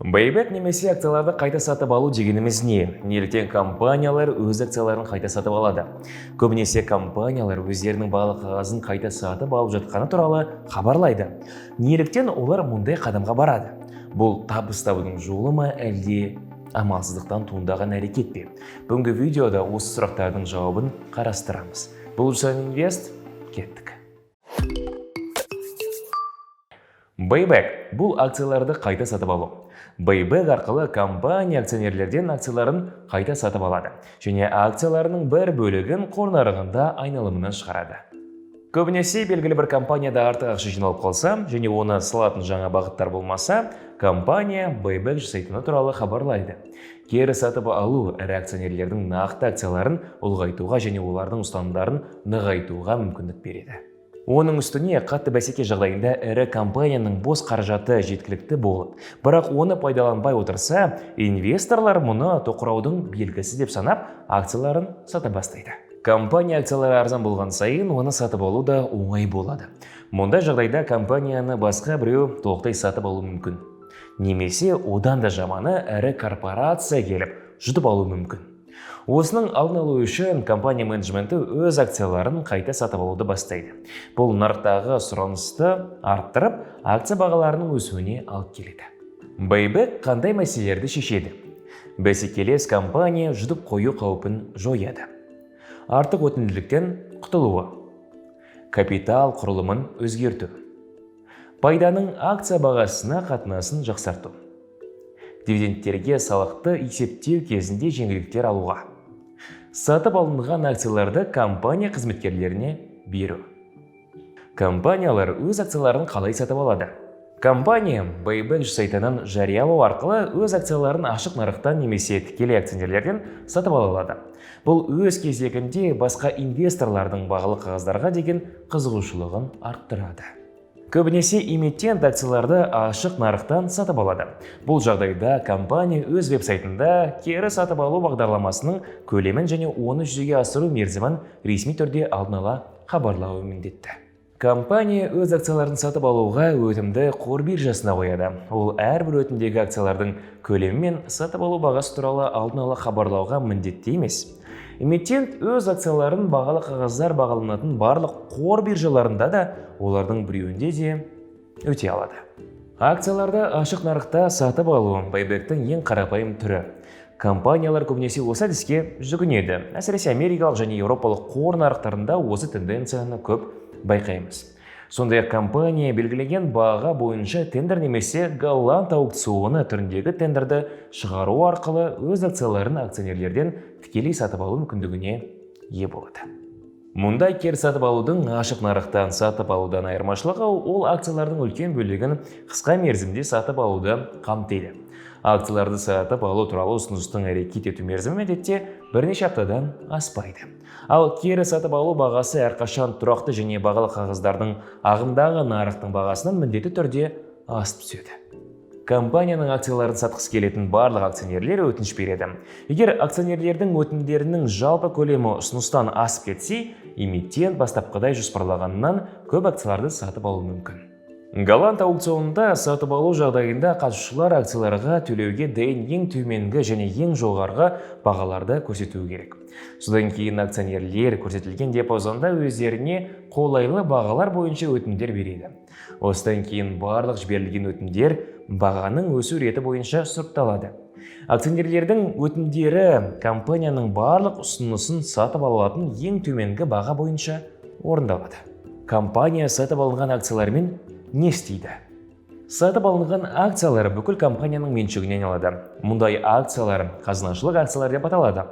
Buyback немесе акцияларды қайта сатып алу дегеніміз не? Неліктен компаниялар өз акцияларын қайта сатып алады? Көбінесе компаниялар өздерінің бағалы қағазын қайта сатып алып жатқаны туралы хабарлайды. Неліктен олар мұндай қадамға барады? Бұл табыс табудың жолы ма, әлде амалсыздықтан туындаған әрекет пе? Бүгінгі видеода осы сұрақтардың жауабын қарастырамыз. Бұл Жусан Инвест, кеттік. Buyback – бұл акцияларды қайта сатып алу. Buyback арқылы компания акционерлерден акцияларын қайта сатып алады және акцияларының бір бөлігін қор нарығында айналымынан шығарады. Көбінесе белгілі бір компанияда артық ақша жиналып қалса және оны салатын жаңа бағыттар болмаса, компания buyback жасайтыны туралы хабарлайды. Кері сатып алу ірі акционерлердің нақты акцияларын ұлғайтуға және олардың ұстанымдарын нығайтуға мүмкіндік береді. Оның үстіне қатты бәсеке жағдайында ірі компанияның бос қаражаты жеткілікті болып, бірақ оны пайдаланбай отырса, инвесторлар мұны тоқыраудың белгісі деп санап, акцияларын сата бастайды. Компания акциялары арзан болған сайын, оны сатып алу да оңай болады. Мұндай жағдайда компанияны басқа біреу толықтай сатып алуы мүмкін. Немесе одан да жаманы, ірі корпорация келіп жұтып алуы мүмкін. Осының алдын алу үшін компания менеджменті өз акцияларын қайта сатып алуды бастайды. Бұл нарықтағы сұранысты арттырып, акция бағаларының өсуіне алып келеді. Buyback қандай мәселелерді шешеді? Бәсекелес компания жұтып қою қаупін жояды. Артық өтімділіктен құтылуы. Капитал құрылымын өзгерту. Пайданың акция бағасына қатынасын жақсарту. Дивидендтерге салықты есептеу кезінде жеңілдіктер алуға. Сатып алынған акцияларды компания қызметкерлеріне беру. Компаниялар өз акцияларын қалай сатып алады? Компания buyback жасайтынын жариялау арқылы өз акцияларын ашық нарықтан немесе тікелей акционерлерден сатып ала алады. Бұл өз кезегінде басқа инвесторлардың бағалы қағаздарға деген қызығушылығын арттырады. Көбінесе эмитент акцияларды ашық нарықтан сатып алады. Бұл жағдайда компания өз веб-сайтында кері сатып алу бағдарламасының көлемін және оны жүзеге асыру мерзімін ресми түрде алдын ала хабарлауы міндетті. Компания өз акцияларын сатып алуға өтімді қор биржасына қояды. Ол әрбір өтімдегі акциялардың көлемі мен сатып алу бағасы туралы алдын ала хабарлауға міндетті емес. Эмитент өз акцияларын бағалы қағаздар бағаланатын барлық қор биржаларында да, олардың біреуінде де өте алады. Акцияларды ашық нарықта сатып алу buyback-тің ең қарапайым түрі. Компаниялар көбінесе осы әдіске жүгінеді. Әсіресе америкалық және еуропалық қор нарықтарында осы тенденцияны көп байқаймыз. Сондай-ақ компания белгілеген баға бойынша тендер немесе голланд аукционы түріндегі тендерді шығару арқылы өз акцияларын акционерлерден тікелей сатып алу мүмкіндігіне ие болады. Мұндай кері сатып алудың ашық нарықтан сатып алудан айырмашылығы, ол акциялардың үлкен бөлігін қысқа мерзімде сатып алуды қамтиды. Акцияларды сатып алу туралы ұсыныстың әрекет ету мерзімі әдетте бірнеше аптадан аспайды. Ал кері сатып алу бағасы әрқашан тұрақты және бағалы қағаздардың ағымдағы нарықтың бағасынан міндетті түрде асып түседі. Компанияның акцияларын сатқысы келетін барлық акционерлер өтініш береді. Егер акционерлердің өтінімдерінің жалпы көлемі ұсыныстан асып кетсе, эмитент бастапқыдай жоспарлағаннан көп акцияларды сатып алуы мүмкін. Голланд аукционында сатып алу жағдайында қатысушылар акцияларға төлеуге дайын ең төменгі және ең жоғарғы бағаларды көрсетуі керек. Содан кейін акционерлер көрсетілген диапазонда өздеріне қолайлы бағалар бойынша өтінімдер береді. Осыдан кейін барлық жіберілген өтінімдер бағаның өсу реті бойынша сұрыпталады. Акционерлердің өтінімдері компанияның барлық ұсынысын сатып ала алатын ең төменгі баға бойынша орындалады. Компания сатып алынған акциялармен не істейді? Сатып алынған акциялар бүкіл компанияның меншігіне айналады. Мұндай акциялар қазынашылық акциялар деп аталады.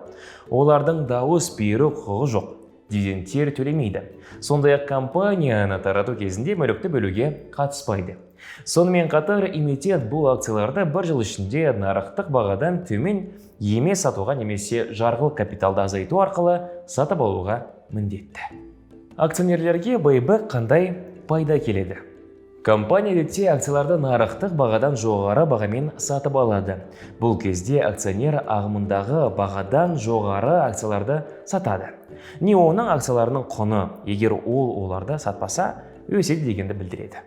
Олардың дауыс беру құқығы жоқ, дивидендтер төлемейді. Сондай-ақ компанияны тарату кезінде мүлікті бөлуге қатыспайды. Сонымен қатар эмитент бұл акцияларды бір жыл ішінде нарықтық бағадан төмен емес сатуға немесе жарғылық капиталды азайту арқылы сатып алуға міндетті. Акционерлерге buyback қандай пайда келеді? Компания әдетте акцияларды нарықтық бағадан жоғары бағамен сатып алады. Бұл кезде акционер ағымындағы бағадан жоғары акцияларды сатады. Не оның акцияларының құны, егер ол оларды сатпаса, өседі дегенді білдіреді.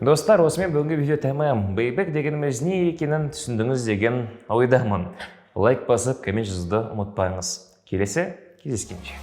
Достар, осымен бүгінгі видео тәмам. Бейбек дегеніміз не екенін түсіндіңіз деген ойдамын. Лайк басып, коммент жазуды ұмытпаңыз. Келесі кездескенше.